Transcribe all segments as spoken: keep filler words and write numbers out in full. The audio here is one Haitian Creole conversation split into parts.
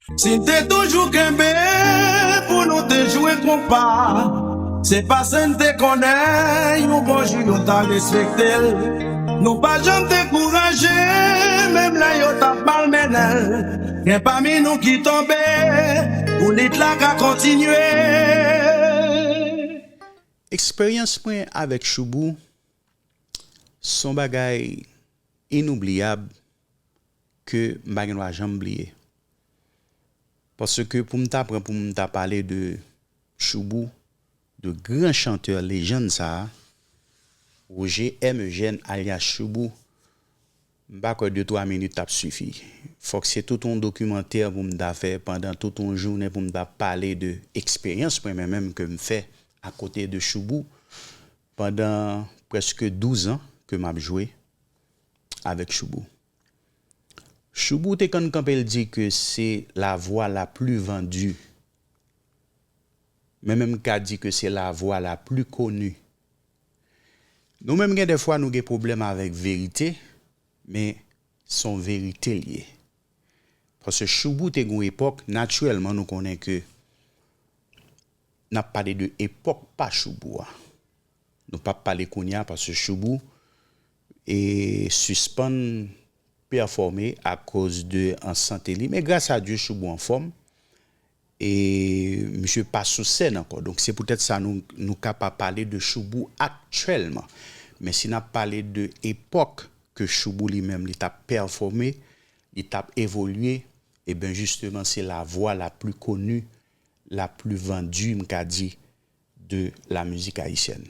Si n te toujou kenbe pou nou te jwe konpa, se paske n te konnen yon bon jou yo ta respekte l. Nou pa janm dekouraje, menm lè yo t ap malmennen l. Gen pami nou ki tonbe, pou lit la ka kontinye. Eksperyans mwen avèk Shoubou se yon bagay inoubliyab ke m pa gen dwa janm bliye. Paske pou m ta pran pou m ta pale de Shoubou, de gran chantè lejann sa a, Roger M. Eugène alyas Shoubou, m pa kwè de twa minit t ap sifi. Fòk se tout yon dokimantè pou m ta fè pandan tout yon jounen pou m ta pale de eksperyans mwen menm menm ke m fè akote de Shoubou pandan prèske douz an ke m ap jwe avèk Shoubou. Shoubou te konn kanpe l di ke se la voix la plus vendue. Mwen menm m ka di ke se la voix la plus connue. Nou menm gen dèfwa nou gen pwoblèm avèk verite, men se yon verite l ye. Paske Shoubou te gen yon epòk, natirèlman nou konnen ke n ap pale de epòk pa Shoubou a. Nou p ap pale kounye a paske Shoubou e sispann pèfòme akoz de an sante li. Men gras a Dye Shoubou anfòm e misye pa sou sèn ankò. Donk se poutèt sa nou, nou ka pa pale de Shoubou aktyèlman. Men si n ap pale de epòk ke Shoubou li menm li t ap pèfòme, li t ap evolye, ebyen jisteman se la voix la plus connue, la plus vendue, m ka di, de la musique haïtienne.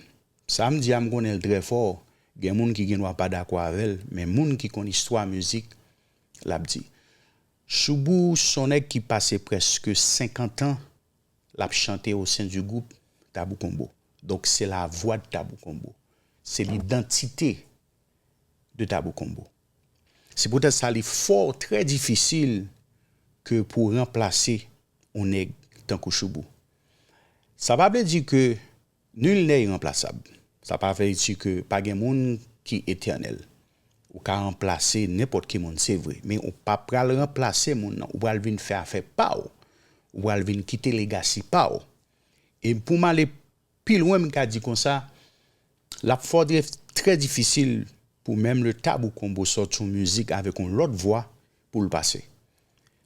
Sa m di a m konnen l trè fò, gen moun ki gen dwa pa dakò avè l, men moun ki konn istwa mizik, l ap di. Shoubou se yon nèg ki pase prèske senkant an l ap chante au sein du groupe Tabou Combo. Donk se la voix de Tabou Combo. Se lidantite de Tabou Combo. Se poutèt sa li fò trè difisil ke pou ranplase yon nèg tankou Shoubou. Sa pa vle di ke nul n'est irremplaçable. Sa pa vle di ke pa gen moun ki etènèl. Ou ka ranplase nenpòt ki moun, se vre. Men ou pa pral ranplase moun nan. Ou pral vin fè afè pa w. Ou pral vin kite legasi pa w. E pou m ale pi lwen, m ka di konsa, l ap fò trè, trè difisil pou menm le Tabou Combo sòti yon mizik avèk yon lòt vwa pou l pase.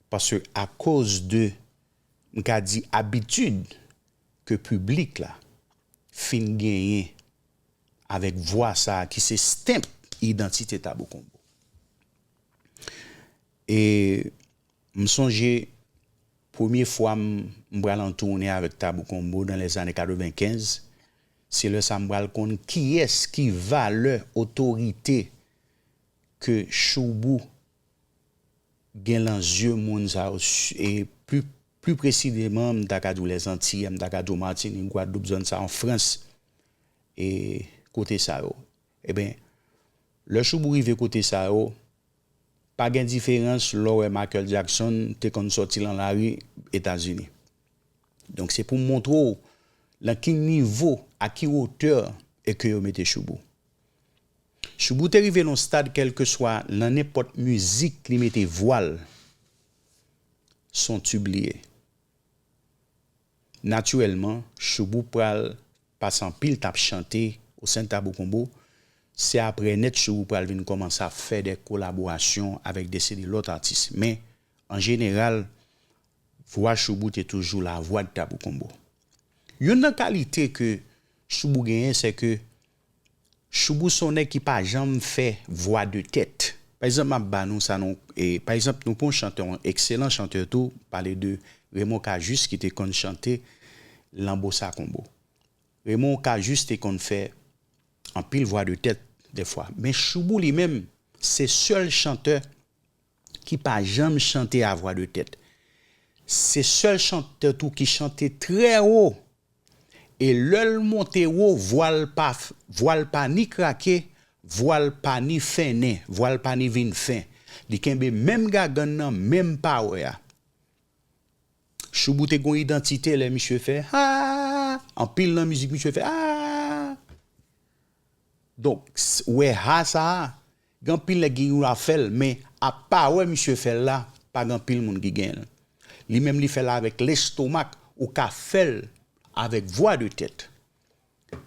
Paske akoz de, m ka di, abitid ke piblik la fin genyen avèk vwa sa a ki se stanp idantite Tabou Combo. E m sonje premye fwa m, m pral an toune avèk Tabou Combo dans les années quatre-vingt-quinze, se lè sa m pral konn kiyès ki valè, otorite ke Shoubou gen lan zye moun sa yo, e pli, pli presizeman, m ta ka di w Lèzantiy, m ta ka di w Matinik, Gwadloup, zòn sa yo, Frans, e kote sa yo. Ebyen, lè Shoubou rive kote sa yo, pa gen diferans lè w wè Michael Jackson te konn sòti lan lari Etazini. Donk se pou m montre w lan ki nivo, a ki wotè e ke yo mete Shoubou. Shoubou te rive nan stad kèlkeswa nan nenpòt mizik li mete vwa l, se yon tib li ye. Natirèlman, Shoubou pral pase anpil tan ap chante au sein de Tabou Combo. Se apre nèt Shoubou pral vin kòmanse ap fè de kolaborasyon avèk de seri lòt atis. Men, an jeneral, vwa Shoubou te toujou la voix de Tabou Combo. Youn nan kalite ke Shoubou genyen, se ke Shoubou se yon nèg ki pa janm fè vwa de tèt. Pa egzanp, m ap ba nou sa nou, e, pa egzanp, nou pran yon chantè, yon ekselan chantè tou, pale de Raymond Cajuste ki te konn chante lan bossa combo. Raymond Cajuste te konn fè anpil vwa de tèt dèfwa. Men Shoubou li menm, se sèl chantè ki pa janm chante a vwa de tèt. Se sèl chantè tou ki chante trè wo. E lè l monte wo, vwa l pa, vwa l pa ni krake, vwa l pa ni fennen, vwa l pa ni vin fen. Li kenbe menm gagann nan, menm pawè a. Shoubou te gon idantite lè misye fè ha, anpil nan mizik misye fè ha. Donk, s- wè ha sa a, gen anpil nèg ki gen dwa fè l, men apa wè misye fè l la, pa gen anpil moun ki gen l. Li menm li fè l avèk lestomak, ou ka fè l avèk vwa de tèt.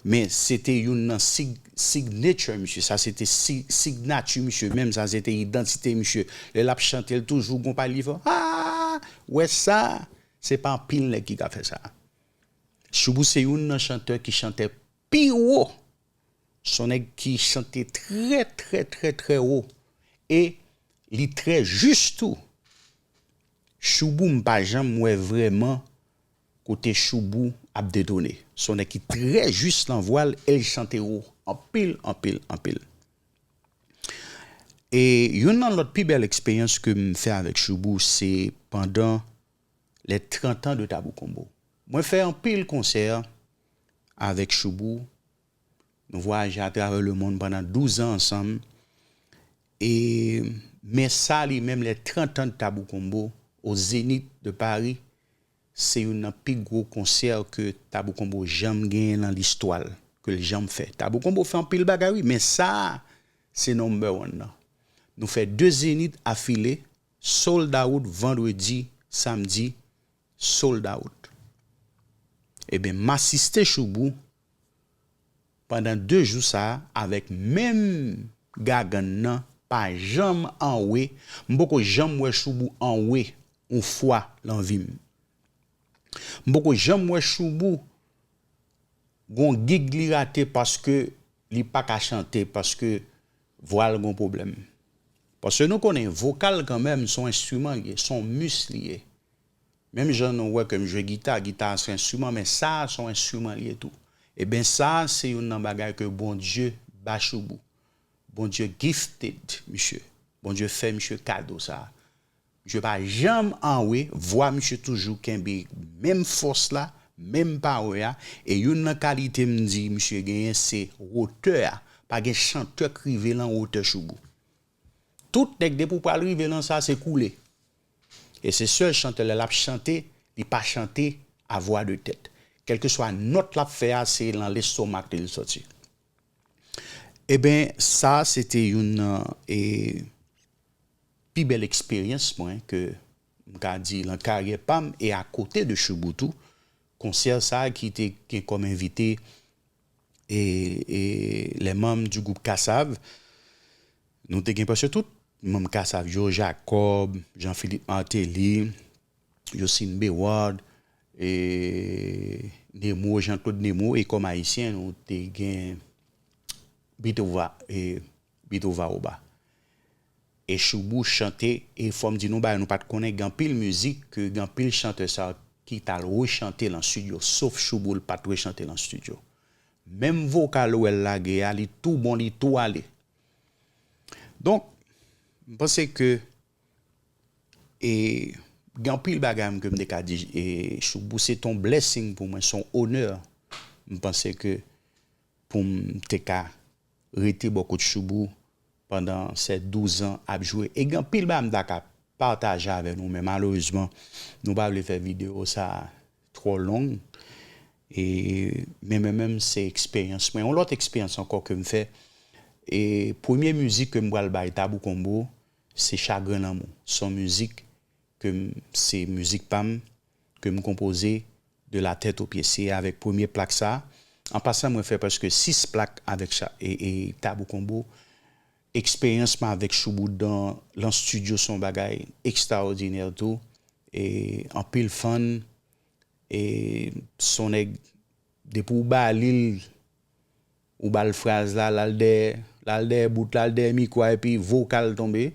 Men se te youn nan sig, signature misye, sa se te si, signati misye menm, sa se te idantite misye. Lè l ap chante, l toujou gon pa li fè, ah, wè sa, se pa anpil nèg ki ka fè sa. Shoubou se youn nan chantè ki chante pi wo. Se yon nèg ki chante trè, trè, trè, trè wo. E li trè jis tou. Shoubou, m pa janm wè vrèman kote Shoubou ap detone. Se yon nèg ki trè jis nan vwa l e l chante wo anpil, anpil, anpil. E youn nan lòt pi bèl eksperyans ke m fè avèk Shoubou, se pandan les trente ans de Tabou Combo. Mwen fè anpil konsè avèk Shoubou. Nou vwayaje atravè lemonn pandan douz an ansanm. E, men sa li menm, les trente ans de Tabou Combo, au Zénith de Paris, se youn nan pi gwo konsè ke Tabou Combo janm genyen nan listwa l, ke l janm fè. Tabou Combo fè anpil bagay, wi, men sa a, se number one nan. Nou fè de Zénith afile, sold out vandredi, samdi, sold out. Ebyen, m asiste Shoubou pandan de jou sa a avèk menm gagann nan, pa janm anwe. M poko janm wè Shoubou anwe yon fwa nan vi m. M poko janm wè Shoubou gon gig li rate paske li pa ka chante, paske vwa l gon pwoblèm. Paske nou konnen vokal kanmenm se yon enstriman li ye, se yon mis li ye. Menm jan nou wè ke m jwe gita, gita a se yon enstriman, men sa a se yon enstriman li ye tou. Ebyen sa a se youn nan bagay ke Bondye ba Shoubou. Bondye gifted misye. Bondye fè misye kado sa a. Misye pa janm anwe, vwa misye toujou kenbe menm fòs la, menm pawè a, e youn nan kalite m di misye genyen se wotè a. Pa gen chantè k rive lan wotè Shoubou. Tout nèg depi w pral rive lan sa se koule. E se sèl chantè lè l ap chante, li pa chante a vwa de tèt. Kèlkeswa nòt l ap fè a, se lan lestomak li l sòti. Eben, sa se te youn nan e, pi bèl eksperyans mwen ke m ka di lan karyè pa m e akote de Shoubou tou, konsè sa ki te gen kòm envite e, e les membres du groupe Kassav, nou te gen prèske tout manm Kassav yo, Jacob, Jean Philippe Martelly, Jocelyne Béward, e Nemo, Jean Claude Nemo, e kòm ayisyen, nou te gen Bitova, e Bitova Oba. E Shoubou chante, e fò m di nou bagay, nou pa t konnen gen anpil mizik ke gen anpil chantè sa yo ki t al rechante lan estidyo, sof Shoubou l pa t rechante lan estidyo. Menm vokal ou wè l lage a, li tou bon, li tou ale. Donk, m panse ke e, gen anpil bagay m ke m te ka di e, Shoubou, se t on blessing pou mwen, se yon onè. M panse ke pou m te ka rete bò kot Shoubou pandan sè douz an ap jwe. E gen anpil bagay m ta ka pataje avè nou, men malerezman, nou pa vle fè videyo sa twò long. E, men mwen menm, se eksperyans mwen. Yon lòt eksperyans ankò ke m fè. E premye mizik ke m pral bay Tabou Combo, se Chagren Lanmou. Se yon mizik ke m, se mizik pa m, ke m konpoze de la tèt o pye. Se avèk premye plak sa. An pasan, mwen fè prèske sis plak avèk cha, e, e Tabou Combo. Eksperyans mwen avèk Shoubou dan, lan estidyo se yon bagay ekstraòdinè tou. E anpil fan, e se yon nèg, depi w ba li l, ou ba l fraz la, l al dèyè, l al dèyè bout la, l dèyè mikwo a, epi vokal tonbe.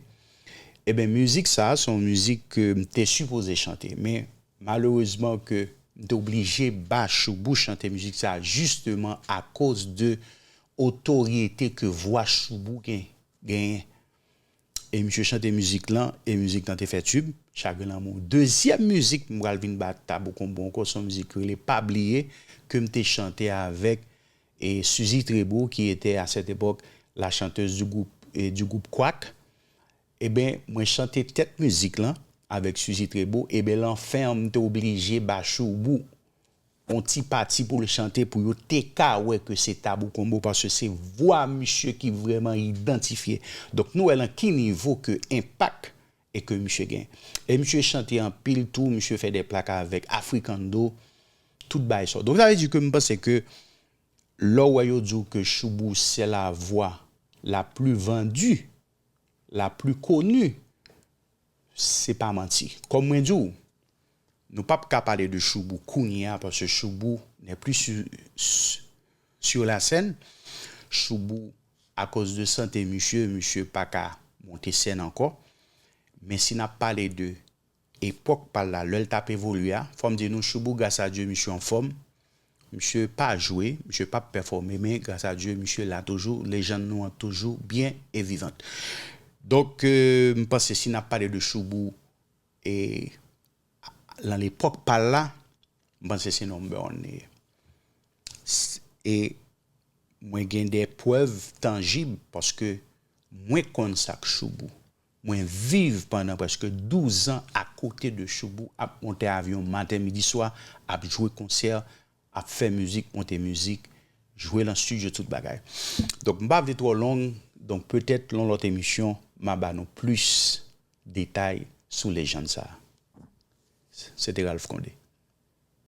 Eben, mizik sa, se yon mizik ke m te sipoze chante. Men, malerezman, ke m te oblije ba Shoubou chante mizik sa, jisteman akoz de otorite ke vwa Shoubou gen, genyen. E misye chante mizik lan, e mizik lan te fè tib, Chagren Lanmou. Dezyèm mizik m pral vin ba Tabou Combo ankò, se yon mizik ki rele Pa Bliye, ke m te chante avèk, e, Suzy Trébeau, qui était à cette époque la chanteuse du groupe, e, du groupe Kwak. Eben, mwen chante tèt mizik lan avèk Suzy Trébeau. Eben, lan fen an, m te oblije ba Shoubou yon ti pati pou l chante, pou yo te ka wè ke se Tabou Combo, paske se vwa misye ki vrèman idantifye. Donk, nou wè lan ki nivo ke enpak e ke misye gen. E misye chante anpil tou, misye fè de plak avèk Africando, tout bagay sa. Donk sa vle di ke m panse ke lè w wè yo di w ke Shoubou se la voix la plus vendue, la plus connue, se pa manti. Kòm mwen di w, nou p ap ka pale de Shoubou kounye a, paske Shoubou n'est plus sur, sur la scène. Shoubou, akoz de sante misye, misye pa ka monte sèn ankò. Men si n ap pale de epòk pa l la, lè l t ap evolye a, fò m di nou, Shoubou, gras a Dye, misye anfòm. Misye pa jwe, misye p ap pèfòme, men gras a Dye, misye la toujou, lejann nou an toujou byen e vivant. Donk, euh, m panse si n ap pale de Shoubou, e nan lepòk pa l la, m panse se number one li ye. S- E mwen gen de prèv tanjib paske mwen konn sa k Shoubou. Mwen viv pandan prèske douz an akote de Shoubou, ap monte avyon maten, midi, swa, ap jwe konsè, ap fè mizik, monte mizik, jwe nan estidyo, tout bagay. Donk, m pa vle twò long, donk petèt, yon lòt emisyon, m a ba nou plis detay sou lejann sa a. Se te Ralph Condé.